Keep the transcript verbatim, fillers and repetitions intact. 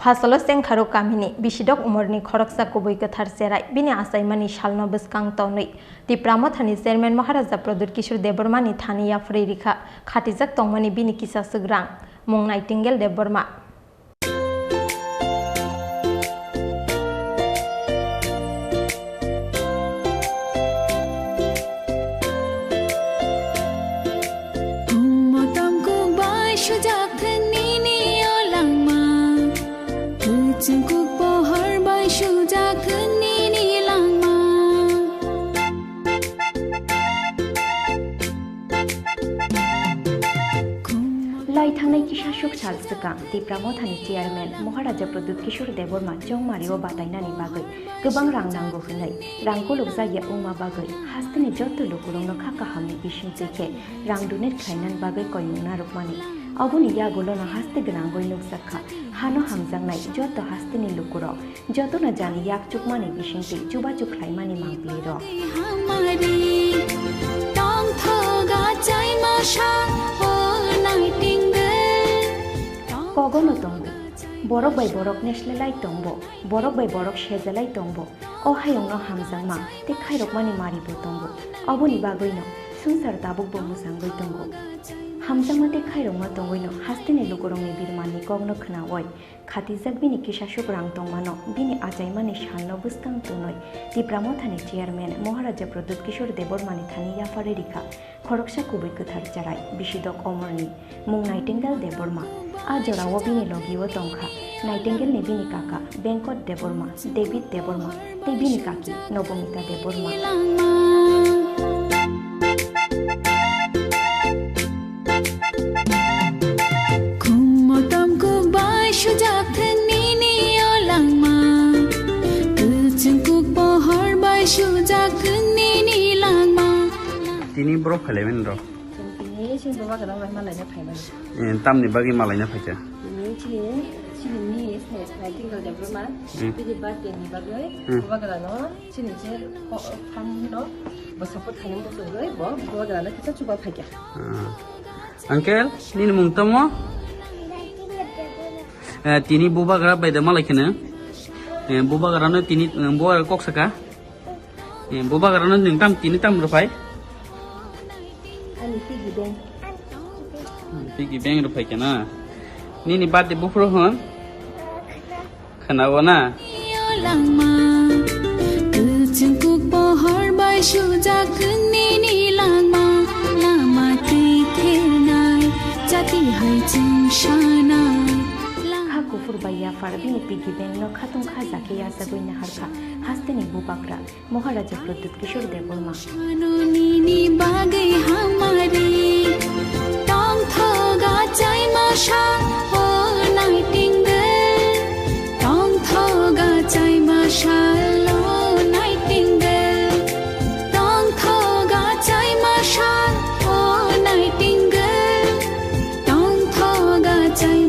Phasalo Sengkharuk kamini Bisidok umorni khoroksa kubui kwthar cherai bini achaimani salno bwskang tonwi Tipra Mothani Chairman Maharaja Pradyut Kishore Debbarmani thani yapharwi rikha khatijak tongmani bini kisaswk rang mung Nightingale Debbarma. Motom kuk bai sujak thwng nini o langma. Kwchwng kuk pohor bai sujak thwng nini langma. Lai thangnai kisaswk sal swkang Tipra Mothani Chairman Maharaja Pradyut Kishore Debbarma chongmario batainani bagwi kwbang rang nango hwnwi rang kulukjakya wngma bagwi hasteni joto lukurokno kha kahamni bisingtwi khe rang donate khlainani bagwi koimung narwkmani. Oboni yagulono haste gwnangwi nukjak kha hano hamjaknai joto hasteni lukurok. Jotono jani yak chukmani bisingtwi chubachu khlaimani mangpili rok. Kogono tongo. Borok bai borok neslelai tongbo, borok bai borok sejalai tongbo. O hayungno hamjakma tei khairokmani maribo tongo. Oboni bagwino swngchar tabukbo mwchangwi tongo. Hamjakma tei khairokma tongwino hasteni lukurokni birmanni kokno khnaui khatijak bini kisaswk rang tongmano bini achaimani salno bwskang tonwi Tipra Mothani Chairman Maharaja Pradyut Kishore Debbarmani thani yapharwi rikha khoroksa kubui kwthar cherai Bisidok omorni mung Nightingale Debbarma. A jorao bini logio tongkha Nightingale ni bini kaka Venkot Debbarma, David Debbarma, tei bini kaki Nobomita Debbarma. Khum motom kuk bai sujak thwng nini o langma. Kwchwng kuk pohor bai sujak thwng nini langma. Tini borok phailaimani rok. Tini chini baba gana bai malaina phaimani. Eh, tamni bagwi malaina phaikha? Tini chini, chini ni Nightingale Debbarma. Hmm. Bini birthday ni bagwi Hmm. baba gana no chini je ko-, farm no bo support khainani bwswgwi bo baba gana no kisa chuba phaikha. Ah. Uncle, nini mung tamo? Eh, tini bubagra bai da malai kheno. Eh, bubagra no tini, eh, bubagra kok saka. Eh, bubagra no nwng tam tini tam rwphai? Ani piggy bank. Hmm, piggy bank rwphai kheno. Nini birthday buphuru hwn? Khwnao na? Langma, kwchwng kuk pohor bai sujak nini langma, lama twi thenai, jati hai chwng sanai. Kha kuphur bai yaphar bini piggy bank no khatung kha jakhe yachagwi naharkha hasteni bubagra. Maharaja Pradyut Kishore Debbarma. Nini bagwi hamari, tongthoga chaima sal, o Nightingale. Tongthoga chaima sal, o Nightingale. Tongthoga chaima sal, o Nightingale. Tongthoga chaima